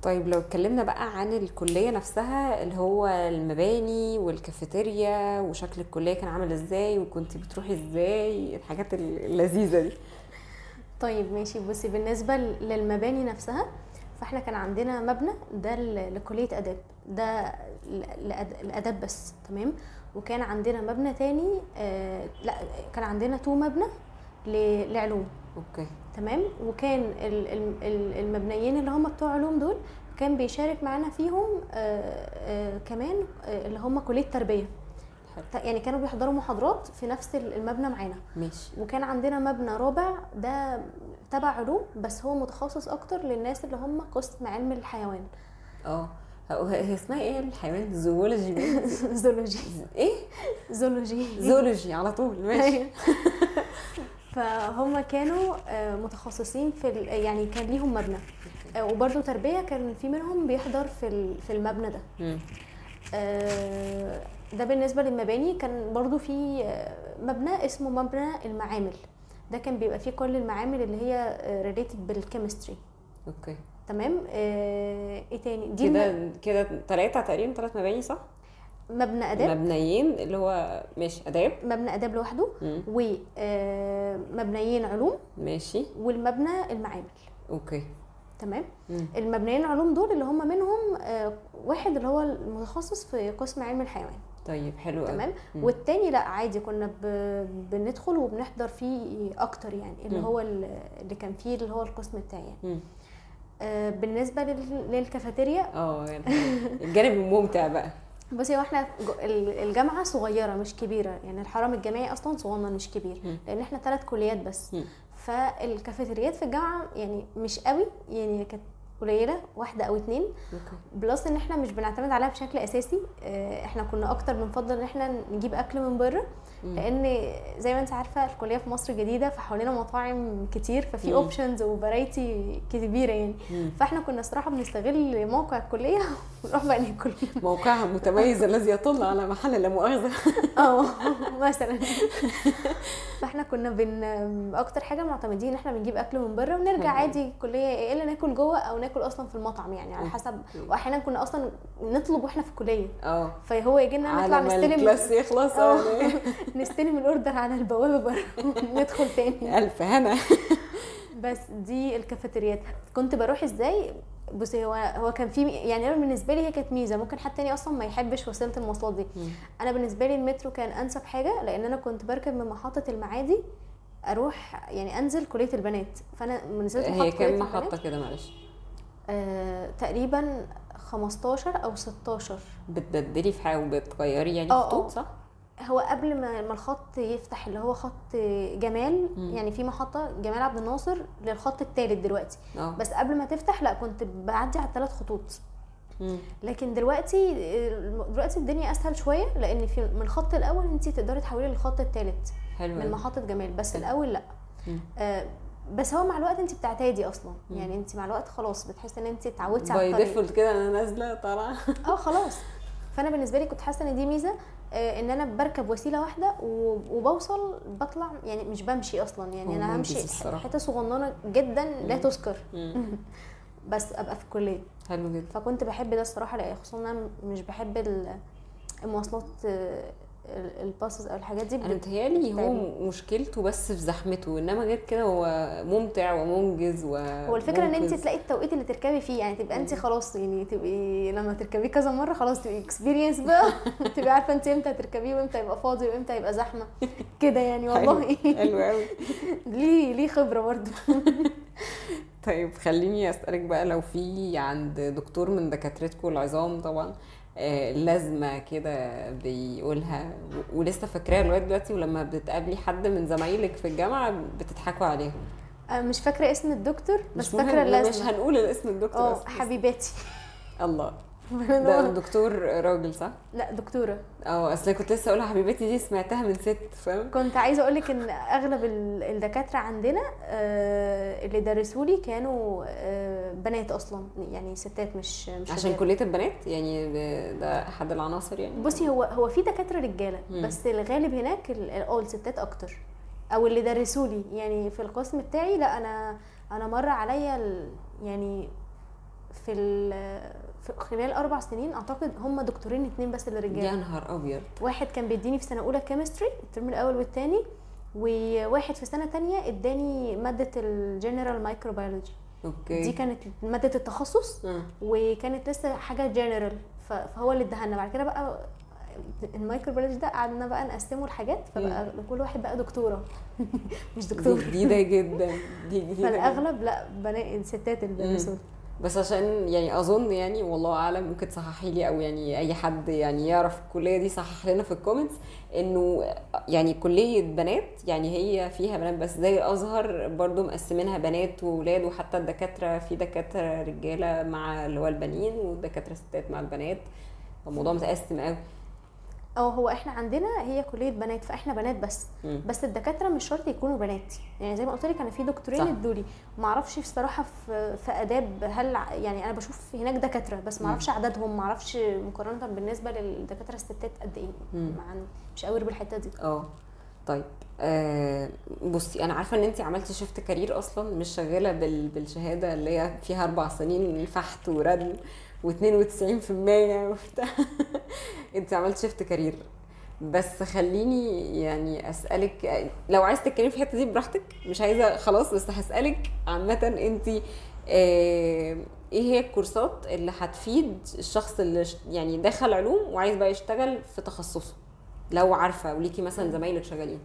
طيب لو اتكلمنا بقى عن الكلية نفسها، اللي هو المباني والكافيتيريا وشكل الكلية كان عامل ازاي، وكنت بتروحي ازاي، الحاجات اللذيذة دي. طيب ماشي. بصي بالنسبة للمباني نفسها، فاحنا كان عندنا مبنى ده لكلية آداب، ده لآداب بس، تمام. وكان عندنا مبنى تاني، لا كان عندنا two مبنى لعلوم. okay تمام. وكان المبنيين اللي هم بتوع علوم دول كان بيشارك معانا فيهم كمان اللي هم كلية تربية، يعني كانوا بيحضروا محاضرات في نفس المبنى معانا. ماشي. وكان عندنا مبنى رابع ده تبع علوم، بس هو متخصص اكتر للناس اللي هم قسم علم الحيوان. هي اسمها ايه الحيوان؟ zoology. zoology. ايه؟ zoology. zoology على طول. ماشي. فهم كانوا متخصصين في يعني كان ليهم مبنى، وبرده تربية كان في منهم بيحضر في المبنى ده. ده بالنسبة للمباني. كان برضو في مبنى اسمه مبنى المعامل، ده كان بيبقى فيه كل المعامل اللي هي related بال chemistry. okay تمام. ايه تاني؟ دي كده 3 تقريبا، 3 مباني صح؟ مبنى آداب، مبنيين اللي هو ماشي آداب، مبنى آداب لوحده، ومبنيين علوم، ماشي، والمبنى المعامل. okay تمام. المبنيين علوم دول اللي هم منهم واحد اللي هو المتخصص في قسم علم الحيوان. طيب حلو قوي. تمام. والتاني لا عادي كنا بندخل وبنحضر فيه اكتر، يعني اللي هو اللي كان فيه اللي هو القسم بتاعي يعني. بالنسبة للكافيتيريا، يعني الجانب الممتع بقى. بصي هو احنا الجامعة صغيرة مش كبيرة، يعني الحرم الجامعي اصلا صغنن مش كبير، لان احنا 3 كليات بس. فالكافيتريات في الجامعة يعني مش قوي، يعني كانت قليله، 1 أو 2. plus ان احنا مش بنعتمد عليها بشكل اساسي. احنا كنا اكتر بنفضل ان احنا نجيب اكل من بره، لان زي ما انت عارفه الكلية في مصر جديدة، فحوالينا مطاعم كتير، ففي options و variety كبيرة يعني. فاحنا كنا صراحة بنستغل موقع الكلية ونروح بقى ناكل. موقعها المتميز الذي يطل على محل لا مؤاخذة. مثلا. فاحنا كنا اكتر حاجة معتمدين ان احنا بنجيب اكل من بره ونرجع عادي الكلية، يا الا ناكل جوه او ناكل اصلا في المطعم، يعني على حسب. واحيانا كنا اصلا نطلب واحنا في الكلية، فهو يجي لنا نطلع نستلم ال class يخلص، نستلم ال order على البوابة بره وندخل تاني. الف هنا. بس دي الكافيتريات. كنت بروح ازاي؟ بصي هو كان في، يعني انا بالنسبة لي هي كانت ميزة، ممكن حد تاني اصلا ما يحبش وسيلة المواصلات دي. انا بالنسبة لي المترو كان انسب حاجة، لان انا كنت بركب من محطة المعادي اروح، يعني انزل كليه البنات. فانا نزلت محطة. هي كام محطة كده معلش؟ تقريبا 15 او 16. بتبدلي في حاجة وبتغيري يعني خطوط صح؟ هو قبل ما الخط يفتح اللي هو خط جمال، يعني في محطة جمال عبد الناصر للخط الثالث دلوقتي. بس قبل ما تفتح لا كنت بعدي على 3 خطوط. لكن دلوقتي الدنيا اسهل شوية، لان في من الخط الاول انت تقدري تحولي للخط الثالث من محطة جمال، بس الاول لا. بس هو مع الوقت انت بتعتادي اصلا، يعني انت مع الوقت خلاص بتحسي ان انت اتعودتي على الطريق by default كده، انا نازله طالعه خلاص. فانا بالنسبة لي كنت حاسه ان دي ميزة، ان انا بركب وسيلة واحدة وبوصل بطلع، يعني مش بمشي اصلا، يعني انا همشي حتة صغننه جدا لا تذكر بس ابقى في الكلية. حلو جدا. فكنت بحب ده الصراحة، لان خصوصا انا مش بحب المواصلات ال buses او الحاجات دي. انا متهيألي هو مشكلته بس في زحمته، انما غير كده هو ممتع ومنجز. هو الفكرة ان انت تلاقي التوقيت اللي تركبي فيه، يعني تبقى انت خلاص، يعني تبقي لما تركبيه كذا مرة خلاص تبقي experience بقى، تبقي عارفه انت امتى تركبيه وامتى يبقى فاضي وامتى يبقى زحمة كده يعني. والله حلو قوي. ليه خبره برضو. طيب خليني اسالك بقى، لو في عند دكتور من دكاترتكم العظام طبعا لازمه كده بيقولها ولسه فاكراها لغاية دلوقتي، ولما بتقابلي حد من زمايلك في الجامعة بتضحكوا عليها؟ مش فاكره اسم الدكتور، بس فاكره اللازمة. مش هنقول الاسم الدكتور. حبيباتي. الله، ده دكتور راجل صح؟ لا دكتورة. اصل كنت لسه اقولها حبيبتي دي، سمعتها من ست فاهم. كنت عايزه اقول لك ان اغلب الدكاترة عندنا اللي درسوا لي كانوا بنات اصلا، يعني ستات، مش عشان كليه البنات يعني، ده احد العناصر يعني. بصي هو في دكاترة رجاله، بس الغالب هناك الستات اكتر، او اللي درسوا لي يعني في القسم بتاعي. لا انا مر عليا يعني في خلال 4 سنين اعتقد هم دكتورين 2 بس اللي رجاله. يا نهار ابيض. واحد كان بيديني في سنة اولى chemistry الترم الاول والثاني، وواحد في سنة تانية اداني مادة ال general microbiology. okay. دي كانت مادة التخصص وكانت لسه حاجة جنرال، فهو اللي اداها لنا. بعد كده بقى ال microbiology ده قعدنا بقى نقسمه لحاجات، فبقى كل واحد بقى دكتورة مش دكتور. دي جديدة جدا، دي جديدة. فالاغلب لا بنات، ستات اللي بيدرسوا. بس عشان يعني اظن يعني والله اعلم، ممكن تصححي لي او يعني اي حد يعني يعرف الكلية دي صحح لنا في ال comments، انه يعني كليه بنات يعني هي فيها بنات بس، زي الازهر برضو مقسمينها بنات وولاد، وحتى الدكاترة في دكاترة رجاله مع اللي هو البنين ودكاترة ستات مع البنات، الموضوع متقسم قوي. او هو احنا عندنا هي كليه بنات فاحنا بنات بس. بس الدكاترة مش شرط يكونوا بنات، يعني زي ما قلت لك انا في دكتورين ادولي، ما اعرفش بصراحة في اداب هل يعني انا بشوف هناك دكاترة بس ما اعرفش عددهم، ما اعرفش مقارنة بالنسبة للدكاتره الستات قد ايه، مش قوي بالحتة دي. طيب بصي انا عارفه ان انت عملتي shift career اصلا، مش شغالة بالشهادة اللي هي فيها 4 سنين فحت وردم و92% وبتاع. انت عملت shift career، بس خليني يعني اسالك، لو عايز تتكلمي في الحتة دي براحتك، مش عايزه خلاص، بس هسالك عامة انت ايه هي الكورسات اللي هتفيد الشخص اللي يعني دخل علوم وعايز بقى يشتغل في تخصصه، لو عارفه وليكي مثلا زمايلك شغالين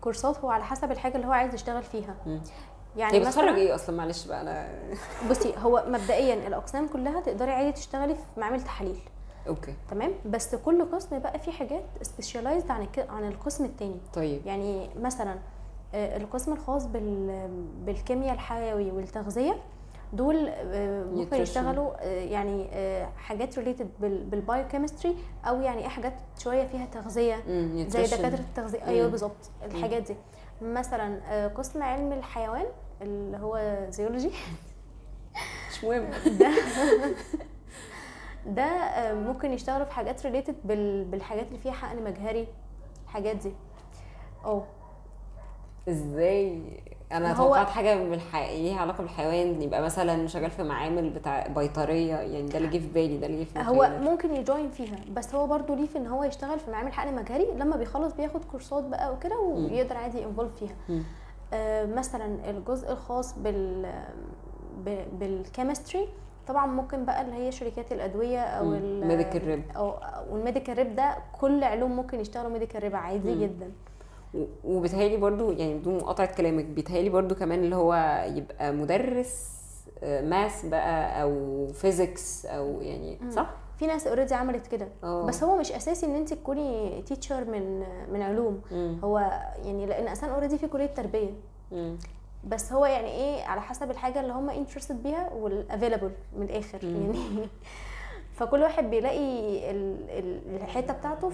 كورسات؟ هو على حسب الحاجة اللي هو عايز يشتغل فيها. يعني بتخرج ايه اصلا؟ معلش بقى انا بصي هو مبدئيا الاقسام كلها تقدري عادي تشتغلي في معامل تحاليل. okay تمام، بس كل قسم بقى فيه حاجات specialized عن القسم التاني. طيب يعني مثلا القسم الخاص بالكيمياء الحيوي والتغذيه دول ممكن يشتغلوا يعني حاجات related بال biochemistry، او يعني حاجات شوية فيها تغذية زي دكاترة التغذية. ايوه بالظبط الحاجات دي. مثلا قسم علم الحيوان اللي هو zoology مش مهم ده ممكن يشتغلوا في حاجات related بالحاجات اللي فيها حقن مجهري، الحاجات دي. ازاي؟ انا توقعت حاجة ليها علاقة بالحيوان، يبقى مثلا شغال في معامل بتاع بيطريه، يعني ده اللي جه في بالي، ده اللي جه في هو ممكن ي join فيها، بس هو برضو ليه في ان هو يشتغل في معامل حقن مجهري لما بيخلص بياخد كورسات بقى وكده ويقدر عادي involve فيها. مثلا الجزء الخاص بال chemistry طبعا ممكن بقى اللي هي شركات الادوية او ال medical rep، او وال medical rep ده كل علوم ممكن يشتغلوا medical rep عادي جدا. وبيتهيألي برضو يعني بدون مقاطعة كلامك، بيتهيألي برضو كمان اللي هو يبقى مدرس math بقى او physics او يعني صح؟ في ناس already عملت كده. بس هو مش اساسي ان انت تكوني teacher من علوم. هو يعني لان اصلا already في كلية تربية. بس هو يعني ايه على حسب الحاجة اللي هم interested بيها وال available من الاخر يعني. فكل واحد بيلاقي الحتة بتاعته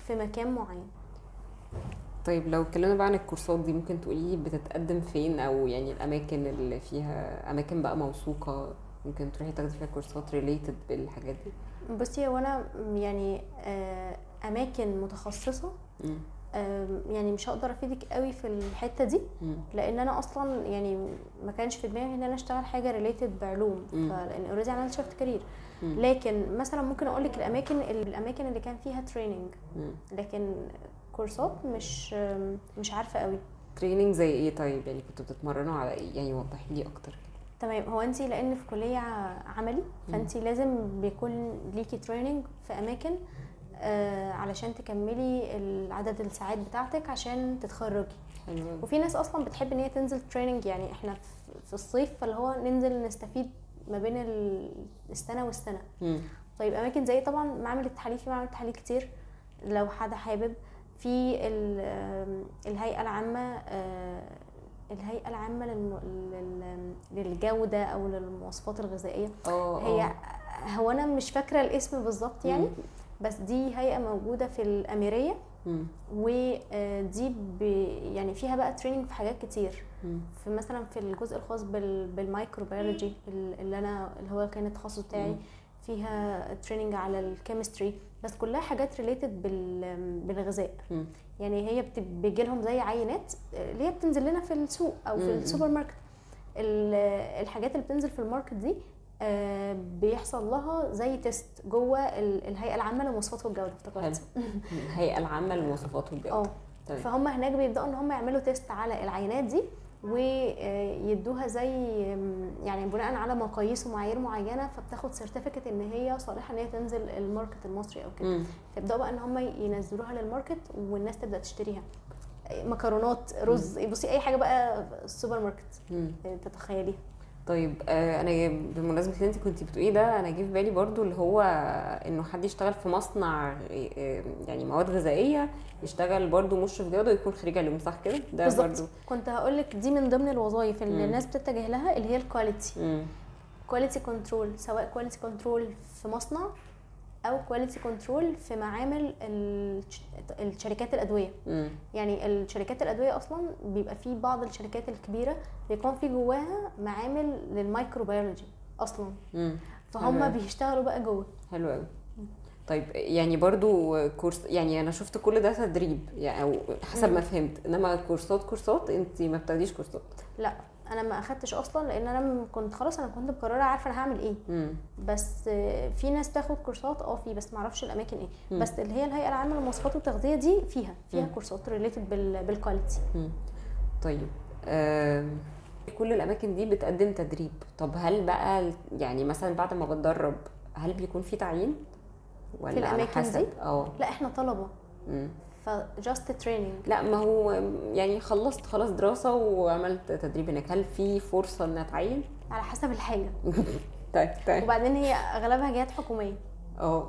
في مكان معين. طيب لو اتكلمنا بقى عن الكورسات دي، ممكن تقولي بتتقدم فين، او يعني الاماكن اللي فيها اماكن بقى موثوقة ممكن تروحي تاخدي فيها كورسات related بالحاجات دي؟ بصي هو انا يعني اماكن متخصصة يعني مش هقدر افيدك قوي في الحتة دي، لان انا اصلا يعني ما كانش في دماغي ان انا اشتغل حاجة related بعلوم، فلان already عملت shift career. لكن مثلا ممكن اقول لك الاماكن اللي كان فيها training، لكن كورسات مش عارفه قوي. training زي ايه طيب؟ يعني كنتوا بتتمرنوا على ايه؟ يعني وضحي لي اكتر كده. تمام، هو انت لان في كليه عملي فانت لازم بيكون ليكي training في اماكن علشان تكملي العدد الساعات بتاعتك عشان تتخرجي. حلو. وفي ناس اصلا بتحب ان هي تنزل training، يعني احنا في الصيف فاللي هو ننزل نستفيد ما بين السنة والسنة. طيب اماكن زي طبعا معامل التحاليل، في معامل تحاليل كتير لو حد حابب. في الهيئة العامة، الهيئة العامة للجودة او للمواصفات الغذائية. هي هو انا مش فاكره الاسم بالظبط يعني، بس دي هيئة موجودة في الاميريه، ودي يعني فيها بقى training في حاجات كتير. في مثلا في الجزء الخاص بال microbiology اللي انا اللي هو كان التخصص بتاعي، فيها training على ال chemistry، بس كلها حاجات related بالغذاء. يعني هي بيجي لهم زي عينات اللي هي بتنزل لنا في السوق او في السوبر ماركت. الحاجات اللي بتنزل في ال market دي بيحصل لها زي test جوه الهيئة العامة للمواصفات والجودة، افتكرت الهيئة العامة للمواصفات والجودة. طيب. فهم هناك بيبداوا ان هم يعملوا test على العينات دي ويدوها زي يعني بناء على مقاييس ومعايير معينة، فبتاخد certificate ان هي صالحه ان هي تنزل ال market المصري او كده. فيبداوا بقى ان هم ينزلوها لل market والناس تبدا تشتريها، مكرونات، رز، بصي اي حاجة بقى السوبر ماركت تتخيليها. طيب انا بمناسبة اللي انت كنت بتقوليه ده، انا جه في بالي برضو اللي هو انه حد يشتغل في مصنع يعني مواد غذائية، يشتغل برضو مشرف جوده ويكون خريج علوم، صح كده؟ ده برضو كنت هقول لك دي من ضمن الوظائف اللي الناس بتتجه لها، اللي هي ال quality، quality control، سواء quality control في مصنع او quality control في معامل الشركات الادوية. يعني الشركات الادوية اصلا بيبقى في بعض الشركات الكبيرة بيكون في جواها معامل لل microbiology اصلا. فهم بيشتغلوا بقى جوه. حلو قوي. طيب يعني برضو كورس، يعني انا شفت كل ده تدريب يعني او حسب ما فهمت، انما كورسات انت ما بتاخديش كورسات؟ لا انا ما اخدتش اصلا، لان انا كنت خلاص، انا كنت مقررة عارفه انا هعمل ايه. بس في ناس تاخد كورسات في، بس ما اعرفش الاماكن ايه. بس اللي هي الهيئة العامة للمواصفات والتغذيه دي فيها كورسات related بال quality. طيب كل الاماكن دي بتقدم تدريب، طب هل بقى يعني مثلا بعد ما بتدرب هل بيكون في تعيين ولا في الاماكن دي؟ لا احنا طلبه ف just training. لا ما هو يعني خلصت خلاص دراسة وعملت تدريب هناك، هل في فرصة ان اتعين؟ على حسب الحاجة. طيب. وبعدين هي اغلبها جهات حكومية،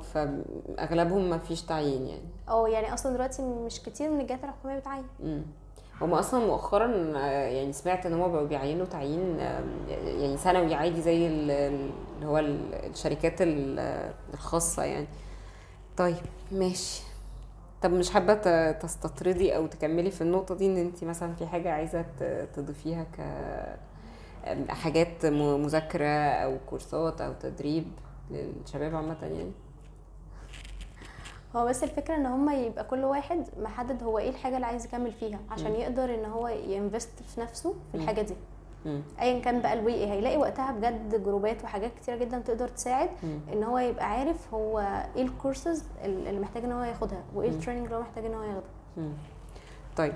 فاغلبهم ما فيش تعيين يعني. يعني اصلا دلوقتي مش كتير من الجهات الحكومية بتعين. هما اصلا مؤخرا يعني سمعت ان هما بقوا بيعينوا تعيين يعني سنوي عادي زي اللي هو الشركات الخاصة يعني. طيب ماشي. طب مش حابة تستطردي او تكملي في النقطة دي، ان انت مثلا في حاجة عايزه تضيفيها كحاجات مذاكرة او كورسات او تدريب للشباب عامة يعني؟ هو بس الفكرة ان هم يبقى كل واحد محدد هو ايه الحاجة اللي عايز يكمل فيها عشان يقدر ان هو ي invest في نفسه في الحاجة دي. ايا كان بقى ال way ايه، هيلاقي وقتها بجد جروبات وحاجات كتيرة جدا تقدر تساعد ان هو يبقى عارف هو ايه الكورسز اللي محتاج ان هو ياخدها وايه ال training اللي هو محتاج ان هو ياخده. طيب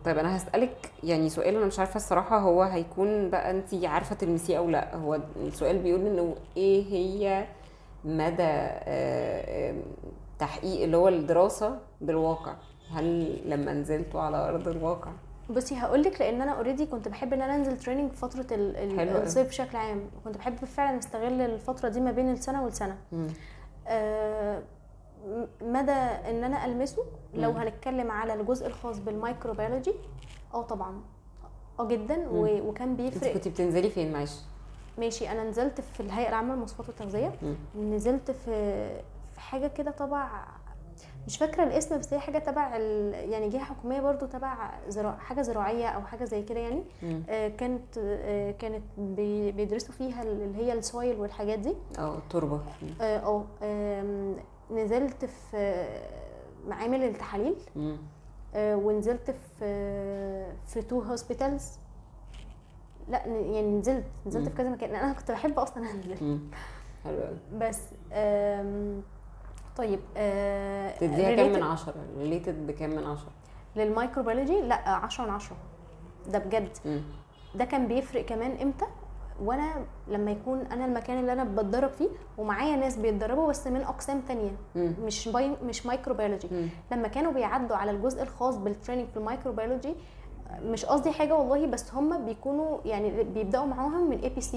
طيب انا هسألك يعني سؤال انا مش عارفه الصراحة هو هيكون بقى انت عارفه تلمسيه او لا. هو السؤال بيقول انه ايه هي مدى تحقيق اللي هو الدراسة بالواقع؟ هل لما نزلتوا على ارض الواقع؟ بصي هقولك، لان انا already كنت بحب ان انا انزل training في فترة الصيف بشكل عام، كنت بحب فعلا استغل الفترة دي ما بين السنة والسنة. مدى ان انا المسه لو هنتكلم على الجزء الخاص بال microbiology طبعا جدا وكان بيفرق. انت كنت بتنزلي فين معلش؟ ماشي، انا نزلت في الهيئة العامة للمواصفات والتغذيه، نزلت في حاجة كده تبع مش فاكره الاسم، بس هي حاجة تبع يعني جهة حكومية برضو تبع حاجة زراعية او حاجة زي كده يعني. كانت بيدرسوا فيها اللي هي ال soil والحاجات دي، التربة. نزلت في معامل التحاليل، ونزلت في 2 hospitals. لا يعني نزلت في كذا مكان، انا كنت بحب اصلا انزل. حلو. بس طيب تديها كام من 10؟ related بكام من 10 لل microbiology؟ لا 10 من 10 ده بجد. ده كان بيفرق كمان امتى؟ وانا لما يكون انا المكان اللي انا بتدرب فيه ومعايا ناس بيتدربوا بس من اقسام تانية، مش microbiology. لما كانوا بيعدوا على الجزء الخاص بال training في ال microbiology، مش قصدي حاجة والله، بس هم بيكونوا يعني بيبداوا معاهم من ABC.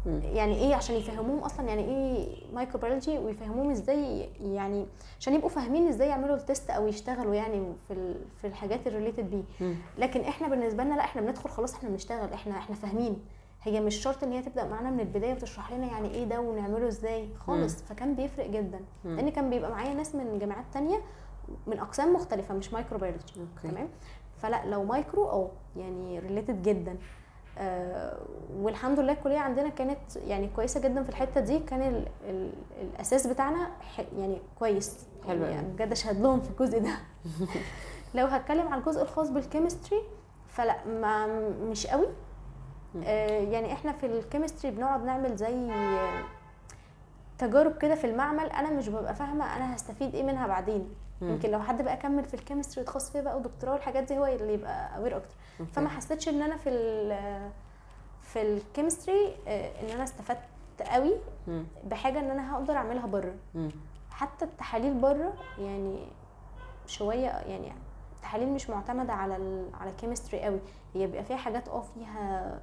يعني ايه؟ عشان يفهموهم اصلا يعني ايه microbiology، ويفهموهم ازاي يعني عشان يبقوا فاهمين ازاي يعملوا ال test او يشتغلوا يعني في الحاجات ال related بيه. لكن احنا بالنسبة لنا لا، احنا بندخل خلاص، احنا بنشتغل، احنا فاهمين. هي مش شرط ان هي تبدا معانا من البداية وتشرح لنا يعني ايه ده ونعمله ازاي خالص. فكان بيفرق جدا، لان كان بيبقى معايا ناس من جامعات تانية من اقسام مختلفة مش microbiology. تمام. فلا لو مايكرو يعني related جدا. والحمد لله الكلية عندنا كانت يعني كويسة جدا في الحتة دي، كان الاساس بتاعنا يعني كويس. حلو يعني بجد اشهد لهم في الجزء ده. لو هتكلم على الجزء الخاص بال chemistry فلا، ما مش قوي، يعني احنا في ال chemistry بنقعد نعمل زي تجارب كده في المعمل، انا مش ببقى فاهمه انا هستفيد ايه منها بعدين. يمكن لو حد بقى كمل في ال chemistry وتخصص فيها بقى ودكتوراه والحاجات دي هو اللي يبقى aware اكتر. فما حسيتش ان انا في ال chemistry ان انا استفدت قوي بحاجة ان انا هقدر اعملها بره. حتى التحاليل بره يعني شوية، يعني التحاليل مش معتمدة على ال chemistry قوي، هي بيبقى فيها حاجات فيها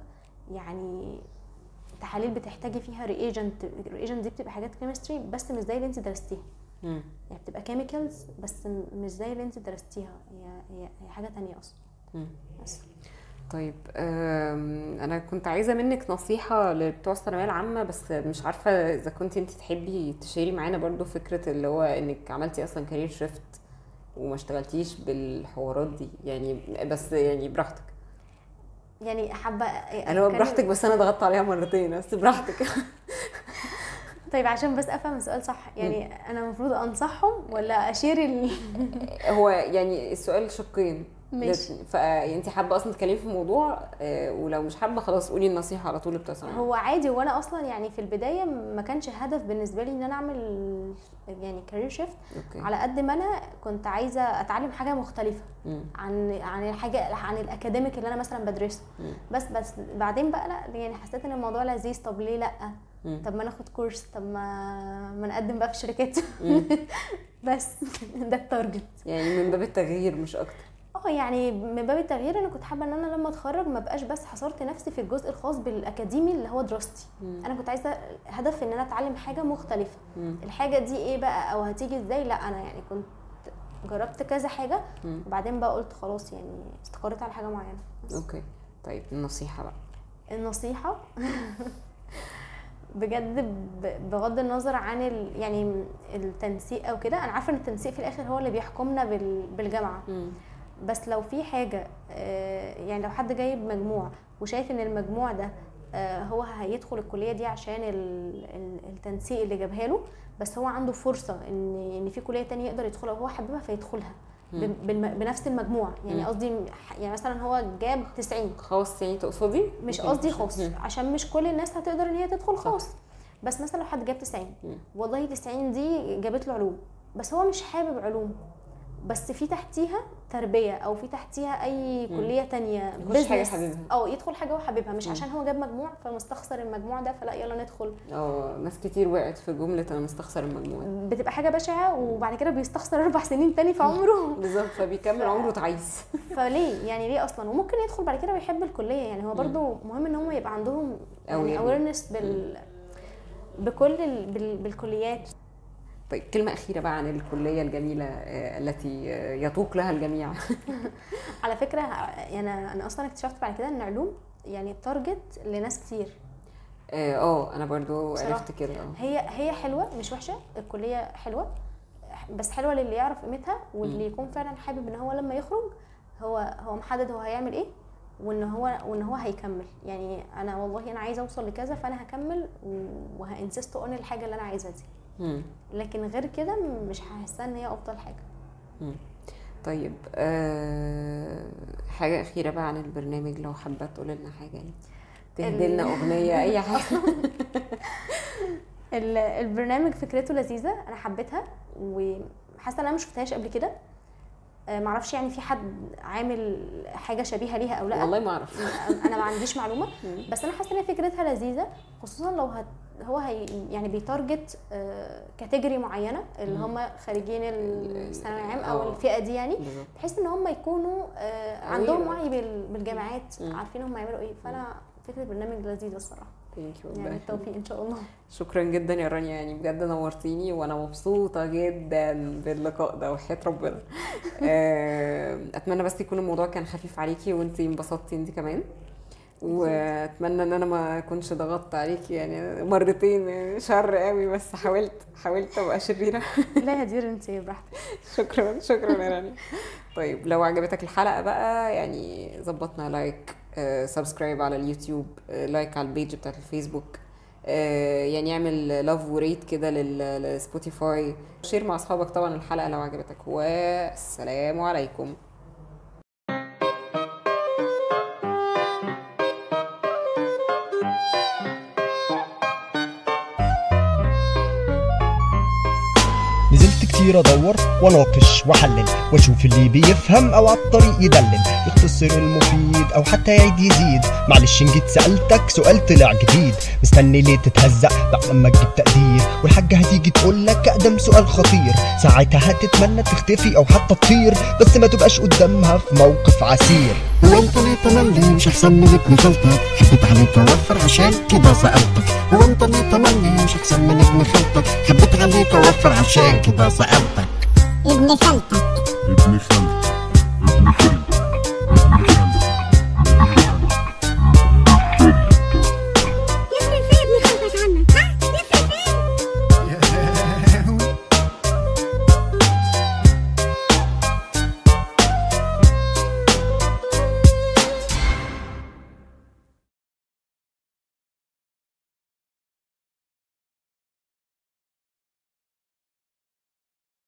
يعني تحاليل بتحتاجي فيها reagent، ال reagent دي بتبقى حاجات chemistry بس مش زي اللي انت درستيها. يعني بتبقى chemicals بس مش زي اللي انت درستيها، هي حاجة تانية اصلا. بس. طيب انا كنت عايزه منك نصيحة لبتوع الثانوية العامة، بس مش عارفه اذا كنت انت تحبي تشيري معانا برضو فكرة اللي هو انك عملتي اصلا career shift وما اشتغلتيش بالحوارات دي يعني، بس يعني براحتك. يعني حابة انا براحتك، بس انا ضغطت عليها مرتين، بس براحتك. طيب عشان بس افهم السؤال صح، يعني انا المفروض انصحهم ولا اشير هو يعني السؤال شقين. ماشي. فانت حابة اصلا تتكلمي في الموضوع، ولو مش حابة خلاص قولي النصيحة على طول بتاع. هو عادي، وانا اصلا يعني في البداية ما كانش هدف بالنسبة لي ان انا اعمل يعني career shift، على قد ما انا كنت عايزه اتعلم حاجة مختلفة عن الحاجة، عن ال academic اللي انا مثلا بدرسه. بس بعدين بقى لا، يعني حسيت ان الموضوع لذيذ، طب ليه لا؟ طب ما ناخد كورس، طب ما نقدم بقى في شركات. بس ده ال target يعني، من باب التغيير مش اكتر. يعني من باب التغيير، انا كنت حابة ان انا لما اتخرج ما بقاش بس حصرت نفسي في الجزء الخاص بالاكاديمي اللي هو دراستي. انا كنت عايزه هدف ان انا اتعلم حاجة مختلفة. الحاجة دي ايه بقى او هتيجي ازاي؟ لا انا يعني كنت جربت كذا حاجة، وبعدين بقى قلت خلاص يعني استقريت على حاجة معينة. okay. طيب النصيحة بقى. النصيحة بجد بغض النظر عن يعني التنسيق او كده، انا عارفه ان التنسيق في الاخر هو اللي بيحكمنا بالجامعة. بس لو في حاجة، يعني لو حد جايب مجموع وشايف ان المجموع ده هو هيدخل الكلية دي عشان التنسيق اللي جابها له، بس هو عنده فرصة ان في كليه تانية يقدر يدخلها وهو حاببها فيدخلها بنفس المجموع. يعني قصدي يعني مثلا هو جاب 90 خاص، يعني تقصدي؟ مش قصدي خاص، عشان مش كل الناس هتقدر ان هي تدخل خاص. بس مثلا لو حد جاب 90، والله 90 دي جابت له علوم، بس هو مش حابب علوم، بس في تحتيها تربيه او في تحتيها اي كليه تانية business، او يدخل حاجة هو حاببها، مش عشان هو جاب مجموع فمستخسر المجموع ده فلا يلا ندخل. ناس كتير وقعت في جملة انا مستخسر المجموع، بتبقى حاجة بشعة، وبعد كده بيستخسر 4 سنين تاني في عمره. بالظبط، فبيكمل عمره تعيس. فليه يعني، ليه اصلا؟ وممكن يدخل بعد كده ويحب الكلية. يعني هو برضو مهم ان هم يبقى عندهم يعني awareness بكل بالكليات. طيب كلمة أخيرة بقى عن الكلية الجميلة التي يتوق لها الجميع. على فكرة يعني أنا أصلا اكتشفت بعد كده أن علوم يعني target لناس كتير. أنا برضو عرفت كده. هي حلوة مش وحشة، الكلية حلوة، بس حلوة للي يعرف قيمتها واللي يكون فعلا حابب إن هو لما يخرج هو محدد هو هيعمل إيه، وان هو هيكمل. يعني انا والله انا عايزه اوصل لكذا فانا هكمل وه insist on الحاجة اللي انا عايزها دي. لكن غير كده مش هحسها ان هي افضل حاجة. طيب حاجة اخيرة بقى عن البرنامج، لو حابة تقول لنا حاجة يعني، تهدي لنا اغنية، اي حاجة. البرنامج فكرته لذيذة، انا حبيتها وحاسه ان انا ما شفتهاش قبل كده. معرفش يعني في حد عامل حاجة شبيهه ليها او لا، والله ما اعرف. انا ما عنديش معلومة، بس انا حاسه ان فكرتها لذيذة، خصوصا لو هو يعني بي target category معينة اللي هم خريجين الثانوي العام او الفئة دي، يعني بحيث ان هم يكونوا عندهم وعي بالجامعات، عارفين هم يعملوا ايه. فانا فكرة البرنامج لذيذة الصراحة. thank you، يعني التوفيق ان شاء الله. شكرا جدا يا رانيا، يعني بجد نورتيني وانا مبسوطة جدا باللقاء ده وحياه ربنا. اتمنى بس يكون الموضوع كان خفيف عليكي وانتي انبسطتي انتي كمان، واتمنى ان انا ما اكونش ضغطت عليكي يعني مرتين شر قوي، بس حاولت ابقى شريرة. لا يا دير انتي براحتك. شكرا شكرا يا رانيا. طيب لو عجبتك الحلقة بقى يعني ظبطنا like، subscribe على اليوتيوب، like على ال page بتاعت الفيسبوك، يعني اعمل love و rate كده لل Spotify، share مع اصحابك طبعا الحلقة لو عجبتك، والسلام عليكم. وكتير ادور واناقش واحلل واشوف اللي بيفهم او عالطريق يدلل، يختصر المفيد او حتى يعيد يزيد. معلش ان جيت سالتك سؤال طلع جديد، مستني ليه تتهزق بعد لما تجيب تقدير، والحاجة هتيجي تقولك اقدم سؤال خطير، ساعتها هتتمنى تختفي او حتى تطير، بس ما تبقاش قدامها في موقف عسير. هو انت ليه تملي مش احسن من ابن خالتك؟ حبيت عليك اوفر عشان كده سألتك. هو انت ليه تملي مش احسن من ابن خالتك؟ حبيت عليك اوفر عشان كده سألتك. ابن خالتك، ابن خالتك، ابن خالتك.